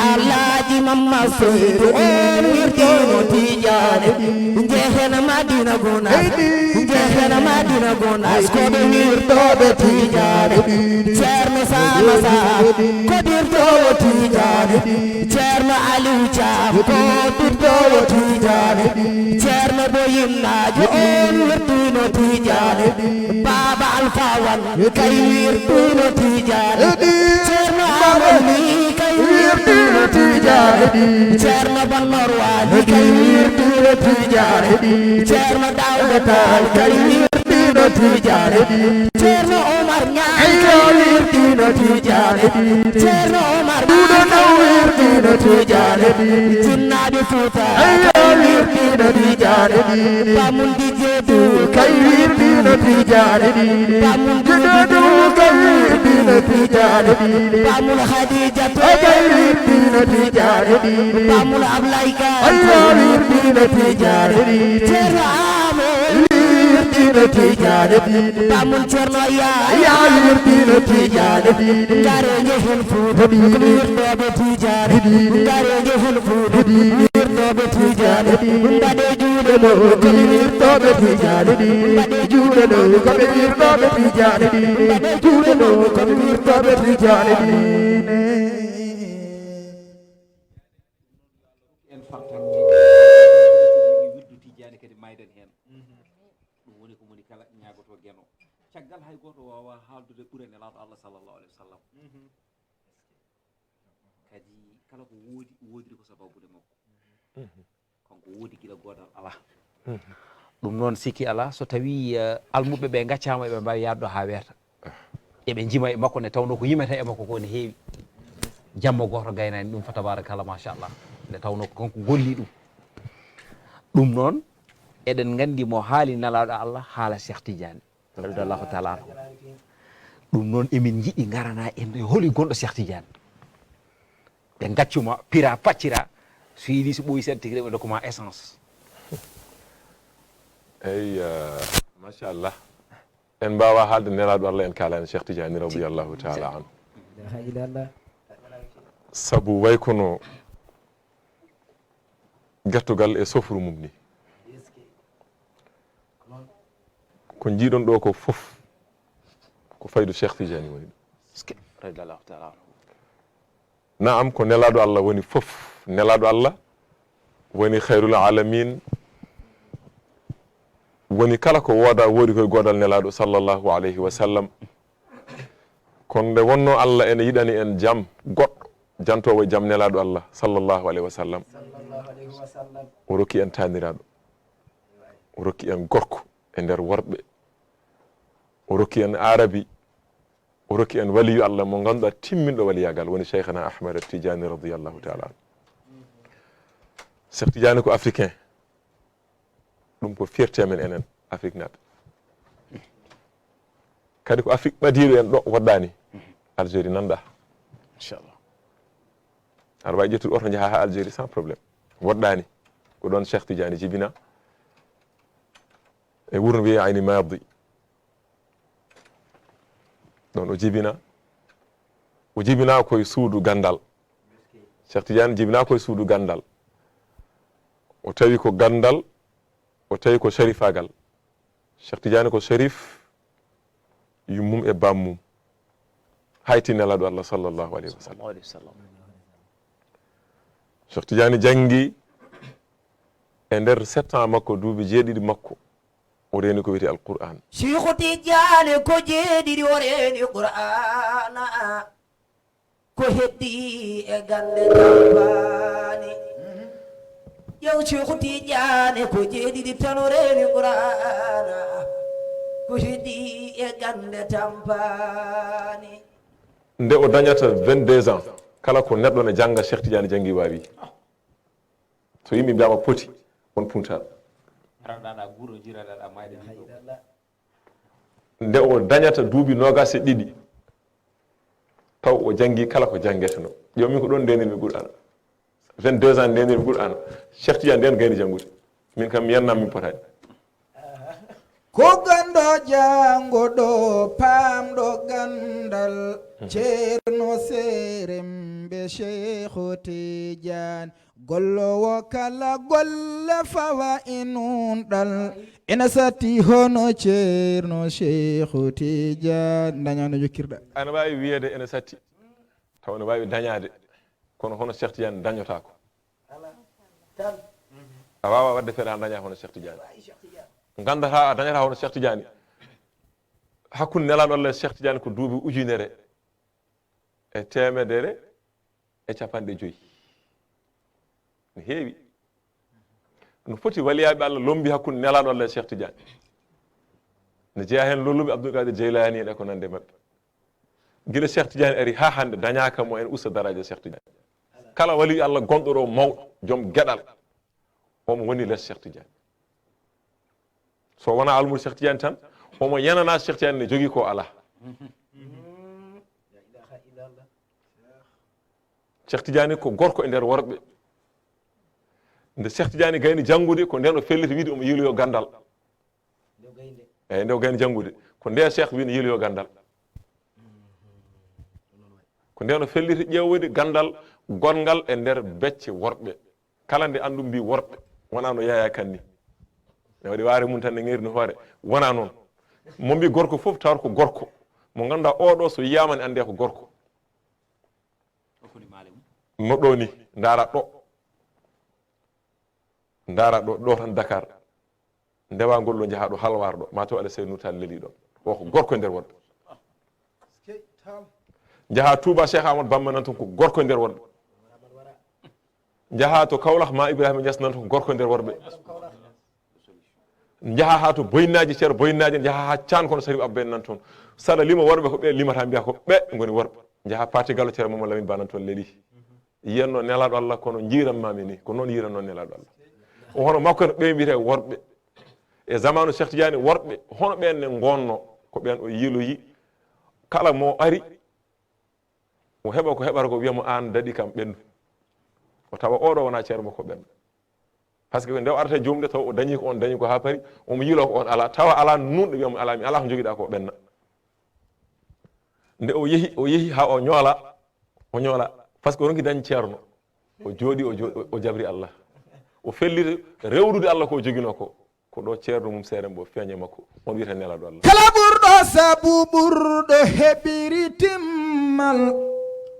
Alaaji Mamma Seydu, on wirtiino Tijaani. Njehen Madina Gunaas, njehen Madina Gunaas, ko ɓe wirtooɓe Tijaani. Ceerno Sama Sa, ko wirtoowo Tijaani. Ceerno Aliw Caam, ko wirtoowo Tijaani. Ceerno Boyim Naajo, on wirtiino Tijaani. Baaba Alfa Wan, kay wirtiino Tijaani. Ceerno Amadou Ly, kay wirtiino Tijaani. Ceerno Ban Marwani, kay wirtiino Tijaani. Ceerno Daawda Taal, kay wirtiino Tijaani. Ceerno Omar Ñaŋ, kay wirtiino Tijaani. Ceerno Omar Duuɗo Ndaw wirtiino Tijaani. Jinnaaɓe Fuuta, kay wirtiino Tijaani. Pamun Jeedu, kay wirtiino Tijaani. Pamun Jeedu, kay wirtiino Tijaani. Pamun Hadiijatu, kay wirtiino Tijaani. Pamun Ablaay Kan, kay wirtiino Tijaani. Ceerno Aamo, wirtiino Tijaani. Pamun Ceerno Yaa, yaa wirtiino Tijaani. Ngare njehen Fuuta, ko wirtooɓe Tijaani. Ngare njehen Fuuta, wirtooɓe Tijaani. Mbaɗe juuɗe ɗo, ko ɓe wirtooɓe Tijaani. Mbaɗe juuɗe ɗo, ko ɓe wirtooɓe Tijaani. Mbaɗe juuɗe ɗo, ko ɓe wirtooɓe Tijaani. En fartan wirdu Tijaani kadi mayden heen. Ɗum woni ko moni kala ñaagoto Geno. Caggal hay gooto waawa haaldude ɓure Nelaaɗo Allah sallallahu alaihi wasallam. Kadi kala ko woodi, woodiri ko sababude makko. Kanko woodi gila goodal alaa. Ɗum noon sikki alaa, so tawii, eh, almuɓɓe ɓe ngaccaama, eɓe mbaawi yaade ɗo haa weeta. Eɓe njima e makko, nde tawnoo ko yimata e makko ko ne heewi. Jamma gooto gaynaani ɗum, fa tabarakallah, machallah. Nde tawnoo ko kanko golli ɗum. Ɗum noon, eɗen nganndi mo haali Nelaaɗo Allah, haala Cheikh Tidiane, radiyallahu taala anhu. Ɗum noon, emin njiɗi ngarana en e holi gonɗo Cheikh Tidiane. Ɓe ngaccuma, pira, paccira, so yiɗi, so ɓooyi seeɗa tigi, ɓe ndokkuma essence. Eyi, eh, machallah. En mbaawa haalde Nelaaɗo Allah, en kaalaani Cheikh Tidiane, radiyallahu taala anhu. La ilaha illallah. Sabu way kono gertogal e sofru mum ni. Ko njiiɗon ɗo ko fof, ko faydu Cheikh Tidiane woni ɗo. Radiyallahu taala anhu. Naam, ko Nelaaɗo Allah woni fof. Nelaaɗo Allah woni khairul alamin, woni kala ko wooda, woodi koye goodal Nelaaɗo sallallahu alayhi wa sallam. Kono nde wonnoo Allah ene yiɗani en jam goɗɗo, jantoowo e jam Nelaaɗo Allah sallallahu alayhi wa sallam, o rokki en taaniraaɗo, o rokki en gorko e nder worɓe, o rokki en aarabi, o rokki en waliyu Allah mo ngannduɗaa timminɗo waliyaagal, woni Cheikhana Ahmad Tidiane radiyallahu taala anhu. Cheikh Tidiane ko africain. Ɗum ko fierté men enen Afrique naaɓe. Kadi ko Afrique ɓadiiɗo en ɗo, woɗɗaani. Algérie nanɗa. Inchallah. Aɗa waawi ƴettude oto njaha haa Algérie sans problème. Woɗɗaani. Ko ɗoon Cheikh Tidiane jibina. E wuro no wiyee Ayni Maadi. Ɗoon o jibina. O jibina koye suudu ganndal. Cheikh Tidiane jibina koye suudu ganndal. O tawi ko ganndal, o tawi ko sharifaagal. Cheikh Tidiane ko sharif yummum e bammum. Hayti Nelaaɗo Allah sallallahu alayhi wa sallam. Sallallahu alayhi wa sallam. Cheikh Tidiane janngi e nder sept ans makko, duuɓi jeeɗiɗi makko, o reeni ko wiyetee Alqur'aan. Cheikh Tidiane ko jeeɗiɗi o reeni Qur'aana. Ko heddi e gannde tampaani. Ƴeew Cheikh Tidiane ko jeeɗiɗi tan o reeni Qur'aana. Ko heddi e gannde tampaani. Nde o dañata vingt-deux ans, kala ko neɗɗo ne jannga, Cheikh Tidiane janngi, waawi. So yimɓe mbiyaama poti, on puntaɗo. Raɗaɗa guuro, jiraɗaɗa mayde. Nde o dañata duuɓi noogaas e ɗiɗi, taw o janngi kala ko janngeteno. Ƴeew min ko ɗoon ndenirmi Qur'aana. Vingt-deux ans ndenirmi Qur'aana. Cheikh Tidiane nden gayni janngude. Min kam mi yannama min potaani. Ko ganndo janngoɗo, paamɗo ganndal, Ceerno Seerembe Seexu Tijaan. Gollowo kala golle fawa e nunɗal, ina satti hono Ceerno Seexu Tijaan. Daña no jokkirɗa. Ana waawi wiyeede ene satti, taw ene waawi dañaade, kono hono Seex Tijaan dañotaako. A waawaa waɗde feere haa dañaa hono Seex Tijaan. Nganndataa a dañataa hono Seex Tijaan. Hakkunde Nelaaɗo Allah e Seex Tijaan ko duuɓi ujunere e teemedere e capanɗe joyi. Ne heewi. No foti waliyaaɓe Allah lommbi hakkunde Nelaaɗo Allah e Seex Tijaan. Ne jeyaa heen lolluɓe Abdul Qaadir Jeylaani en e ko nandi e maɓɓe. Gila Seex Tijaan ari haa hannde dañaaka mo en usta daraaja Seex Tijaan. Kala waliyu Allah gonɗo ɗo mawɗo, joom geɗal, omo woni les Seex Tijaan. So wonaa almuudo Seex Tijaan tan, omo yanana Seex Tijaan ne jogii ko alaa. Seex Tijaan ko gorko e nder worɓe. Nde Seex Tijaan gayni janngude, ko ndeen o felliti wiide omo yiiloyo ganndal. Eeyi, nde o gayni janngude, ko nde Seex wiini yiiloyo ganndal. Ko ndeen o felliti ƴeewde ganndal gonngal e nder becce worɓe. Kala nde anndu mbi worɓe, wonaa no Yaya Kan ni. Ne waɗi waare mum tan, ne ŋeeri no hoore. Wonaa noon. Mo mbi gorko fof, tawata ko gorko. Mo ngannduɗaa oo ɗo, so yiyaama ne anndee ko gorko. No ɗo ni, ndaara ɗo. Ndaara ɗo, ɗo tan Dakar. Ndewa ngol ɗo, njaha ɗo Halwaar ɗo, ma taw Alasey Nuur Taal leli ɗon. O ko gorko e nder worɓe. Njaha Touba, Cheikh Amadou Bamba nan toon, ko gorko e nder worɓe. Njaha to Kaolack, ma Ibrahima Niass nan toon, ko gorko e nder worɓe. Njaha haa to Boyinnaji, Ceerno Boyinnaji, njaha haa Can, kono Sarif Abba en nan toon. Saɗa lima worɓe, ko ɓe limata, mbiya ko ɓe ngoni worɓe. Njaha Paate Gallo, Ceerno Mamadou Lamine Ba nan toon leli. Yiyatno Nelaaɗo Allah, kono njiiran maami ni, ko noon yiiranno Nelaaɗo Allah. O hono makko en, ɓe mbiyetee worɓe. E zamaanu Cheikh Tidiane, worɓe hono ɓeen ne ngonno, ko ɓeen o yiiloyi. Kala mo ari, o heɓa ko heɓata ko, wiya mo, "Aan daɗi kam ɓennu." O tawa oo ɗo wonaa ceerno makko ɓennu. Parce que nde o arata e jomɗe, tawa o dañi ko on dañi ko haa pari, omo yiiloo ko on alaa, tawa alaa nunɗo, wiya mo, "Alaa, mi alaa ko njogiɗaa ko, ɓenna." Nde o yehi, o yehi haa o ñoola, o ñoola. Parce que o ronki dañde ceerno. O jooɗi, o jo-, o jabri Allah. O felliti rewrude Allah ko o joginoo ko. Ko ɗo ceerno mum seere mbo feeña makko. On wiyata Nelaaɗo Allah. Kala ɓurɗo sabu ɓurɗo heɓiri timmal.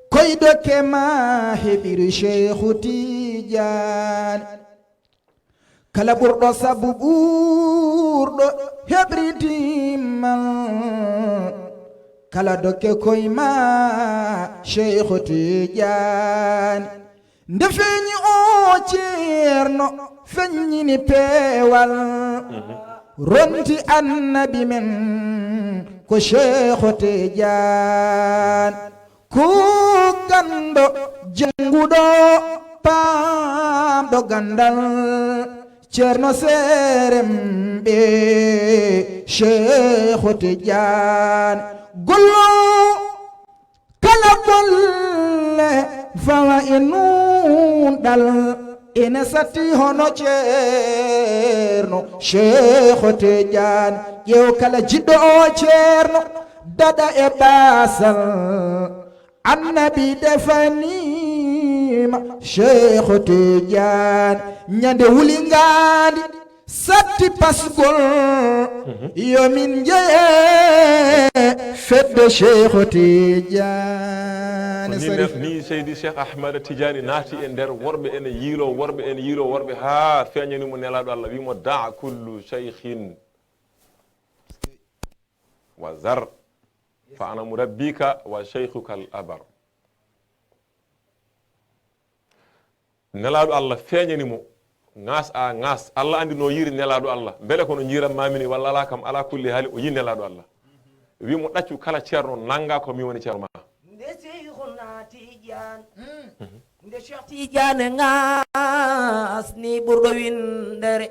Koyɗo ke ma heɓiri Seexu Tijaani. Kala ɓurɗo sabu ɓurɗo heɓri dimmal. Kala dokke koye ma Seexu Tijaani. Nde feeñi o ceerno, feññini peewal. Ronti annabi men ko Seexu Tijaani. Ko ganndo jannguɗo, paamɗo ganndal, ceerno seeremɓe, Seexu Tijaan. Gollo kala golle fawa e nunɗal, ene satti hono ceerno, Seexu Tijaan. Ƴeew kala jiɗɗo o ceerno, daɗa e baasal. Annabi defaniima Seexu Tijaan, ñande wulingaandi satti pasgol, yo min njeye fedde Seexu Tijaan. Ko ni, ni Seydi Cheikh Ahmada Tijaani naati e nder worɓe ene yiilo worɓe, ene yiilo worɓe, haa feeñani mo Nelaaɗo Allah, wi mo, "Da kullu cheikhin wa zar, fa ana murabbika wa cheikhuka al abar." Nelaaɗo Allah feeñani mo, ŋaas a ŋaas. Allah anndi no yiiri Nelaaɗo Allah. Mbele ko no njiiran maami ni, walla alaa kam, alaa kulli haali, o yii Nelaaɗo Allah. Wi mo, "Ɗaccu kala ceerno, nannga ko mi woni ceerno ma." Nde Seykhuna Tijaan, nde Cheikh Tidiane ŋaasni ɓurɗo winndere,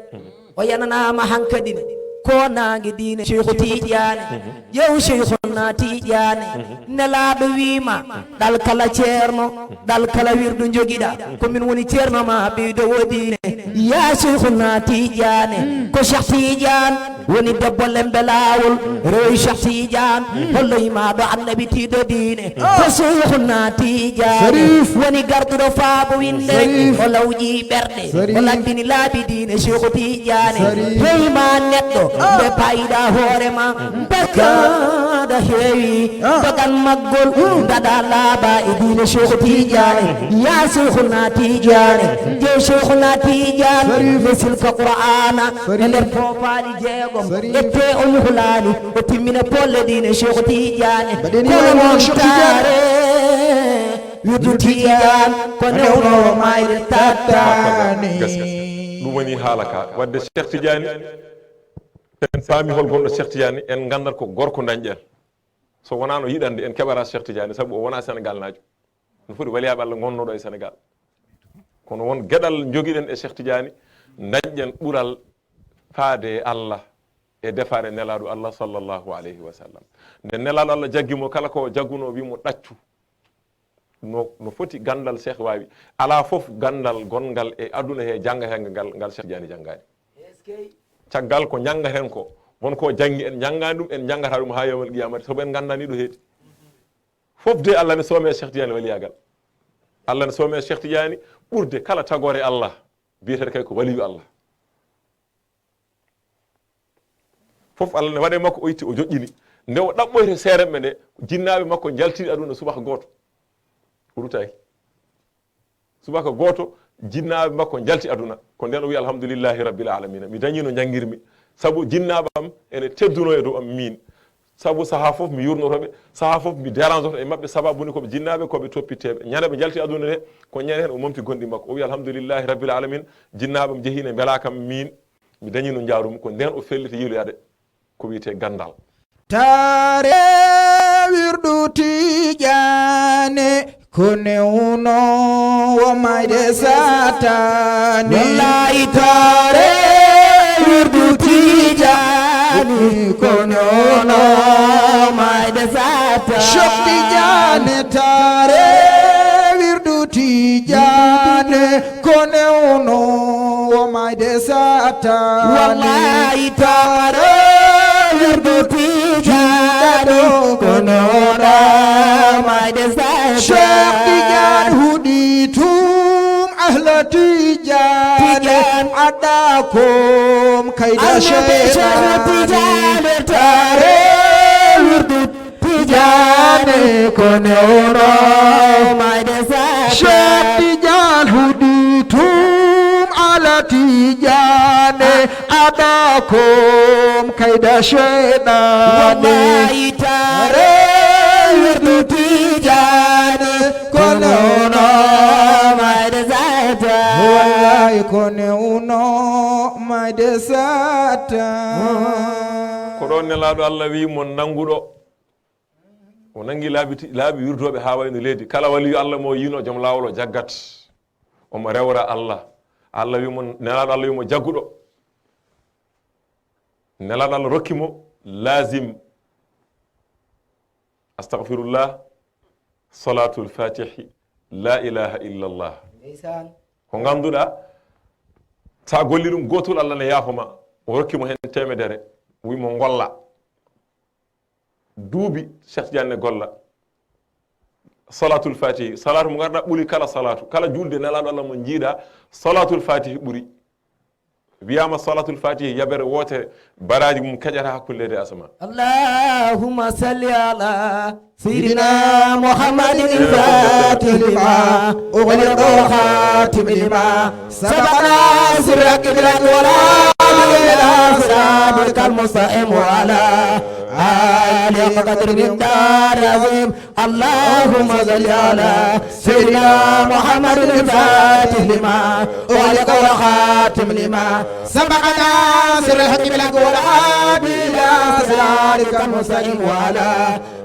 o yananaama hankadi ne, ko naange diine Seexu Tidiane. Ƴeew Seexuna Cheikhuna Tidiane, nelaaɗo wiima, ɗal kala ceerno, ɗal kala wirdu jogiɗa, ko min woni ceerno ma, ɓeydo wodine. Ya Cheikhuna Tidiane, ko Cheikh Tidiane woni debbo lembe laawol, rewi Cheikh Tidiane, hollo imaaɗo Annabi tiiɗo diine. Ko Cheikhuna Tidiane woni garduɗo faabo winde, o lawƴi ɓerɗe, o labbini laabi diine. Cheikh Tidiane, heyi ma neɗɗo, nde payda hoore ma, bakkaɗa heewi, dogan maggol, daɗa laaɓa e diine Cheikh Tidiane. Ya Cheikhuna Tidiane, je Cheikhuna Tidiane, misil ko Qur'ana, e nder foofaali jeegom, ƴette o yuhlaali, o timmina polle diine Cheikh Tidiane. Kono noon taare, wirdu Tidiane, ko newno mayde tattani. Ɗum woni haala ka. Wadde Cheikh Tidiane, en paami hol gonɗo Cheikh Tidiane, en nganndat ko gorko dañɗen. So wonaano yiɗande, en keɓata Cheikh Tidiane, sabu o wonaa Senegaalnaajo. No foti waliyaaɓe Allah ngonnooɗo e Senegaal. Kono won geɗal njogiɗen e Cheikh Tidiane, dañɗen ɓural faade e Allah e defaare nelaaɗo Allah sallallahu alayhi wa sallam. Nde nelaaɗo Allah jaggi mo, kala ko o jaggunoo, wi mo ɗaccu. No, no foti ganndal Cheikh waawi. Alaa fof ganndal gonngal e aduna he jannga he ngal, ngal Cheikh Tidiane janngaani. Caggal ko njanngaten ko, won ko janngi en, njanngaani ɗum, en njanngata ɗum haa yawmal qiyamati, sabu en nganndaani ɗo heedi. Fof de Allah ne soome Cheikh Tidiane waliyaagal. Allah ne soome Cheikh Tidiane ɓurde kala tagoore Allah, biyeteeɗo kay ko waliyu Allah. Fof Allah ne waɗe makko, o itti, o joƴƴini. Nde o ɗaɓɓoyte seeremɓe nde, jinnaaɓe makko njalti aduna subaka gooto. O rutaaki. Subaka gooto, jinnaaɓe makko njalti aduna. Ko nden o wi, "Alhamdulillahi Rabbil Alamina. Mi dañi no njanngirmi. Sabu jinnaaɓe am ene tedduno e dow am miin. Sabu sahaa fof mi yurnoto ɓe, sahaa fof mi dérangeoto e maɓɓe, sababu ni ko ɓe jinnaaɓe, ko ɓe toppitteeɓe." Ñande ɓe njalti aduna nde, ko ñande hen o momti gonɗi makko. O wi, "Alhamdulillahi Rabbil Alamin. Jinnaaɓe am jehi ne mbela kam miin. Mi dañi no njaarumi." Ko nden o felliti yiloyaade ko wiyetee ganndal. Taare wirdu Tijaane ko newno wo mayde satani. Wallahi taare wirdu Tijaani ko newno mayde satani. Cheikh Tijaane taare wirdu Tijaane ko newno wo mayde satani. Wallahi taare wirdu Tijaani ko newno mayde satani. Cheikh Tidiane huɗi tum ahla Tidiane. Tidiane. Ada kum kayda Ahmad Cheikh Tidiane taare wirdu Tijaane ko newno mayde satani. Cheikh Tidiane huɗi tum ala Tijaane, ada kum kayda shaytani. Wallahi taare wirdu Tijaane ko newno mayde satani. Wallahi ko newno mayde satani. Ko ɗon Nelaaɗo Allah wi mo nannguɗo. O nanngi laabi ti-, laabi wirdooɓe haa wayno leydi. Kala waliyu Allah mo yiino joom laawol o jaggat. Omo rewra Allah. Allah wi mo, Nelaaɗo Allah wi mo jagguɗo. Nelaaɗo Allah rokki mo laazim. Astagfirullah, salatul fatihi, la ilaha illallah. Ndeysaan. Ko ngannduɗaa, sa golli ɗum gootol Allah ne yaafo ma. O rokki mo heen teemedere. Wi mo ngolla. Duuɓi Cheikh Tidiane ne golla. Salatul Fatihi, salatu mo ganduɗa ɓuri kala salatu. Kala julde Nelaɗo Allah mo jiiɗa, Salatul Fatihi ɓuri. Wiyama Salatul Fatihi yabere wotere, baraji mum keƴata hakkunde leydi e asaman. اللهم صل على سيدنا محمد الفاتح لما أغلق والخاتم لما سبق ناصر الحق بالحق والهادي إلى صراطك المستقيم وعلى آله حق قدره ومقداره العظيم. اللهم صل على سيدنا محمد الفاتح لما أغلق والخاتم لما سبق ناصر الحق بالحق والهادي إلى صراطك المستقيم وعلى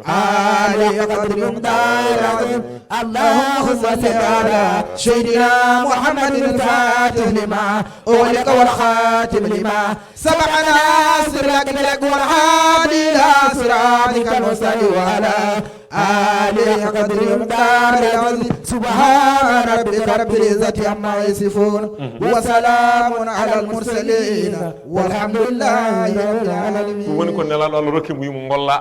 آله حق قدره ومقداره العظيم. اللهم صل على سيدنا محمد الفاتح لما أغلق والخاتم لما سبق ناصر الحق بالحق والهادي إلى صراطك المستقيم وعلى آله قدر ومقدار العظيم. سبحان ربك رب العزة عما يصفون وسلام على المرسلين والحمد لله رب العالمين. Ɗum woni ko Nelaaɗo Allah rokki mo, wimo ngolla.